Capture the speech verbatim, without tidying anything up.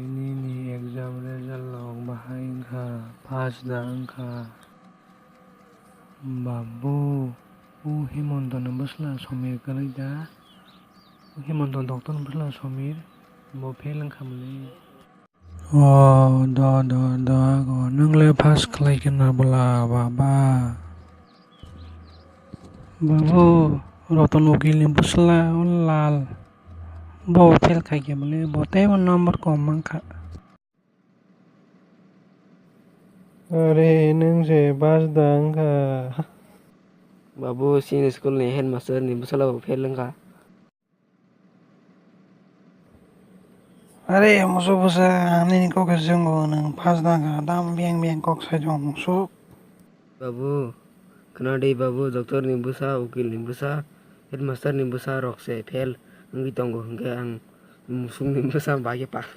Nini exam result rok bahai wngkha, pass da wngkha. Babu, o Himantoni bwsla Somir kwrwi da? O Himanto doctor ni bwsla Somir, bo fail wngkha mwnwi. O do do do, ago nwng le pass khlai khe na bwla baba? Babu, Roton ukil ni bwsla o Lal, bo fail khai khe mwnwi, bo teibo number kom mankha. Are, nwng se pass da wngkha? Babu, chini school ni headmaster ni bwsala bo fail wngkha. Are, musuk bwsa, ang nini kok se chwngo, nwng pass da wngkha, dam biyang biyang kok sai tongo, musuk. Babu, khna di babu, doctor ni bwsa, ukil ni bwsa, headmaster ni bwsa rok se fail wngwi tongo, hwnkhe ang musuk ni bwsa bai khe pass.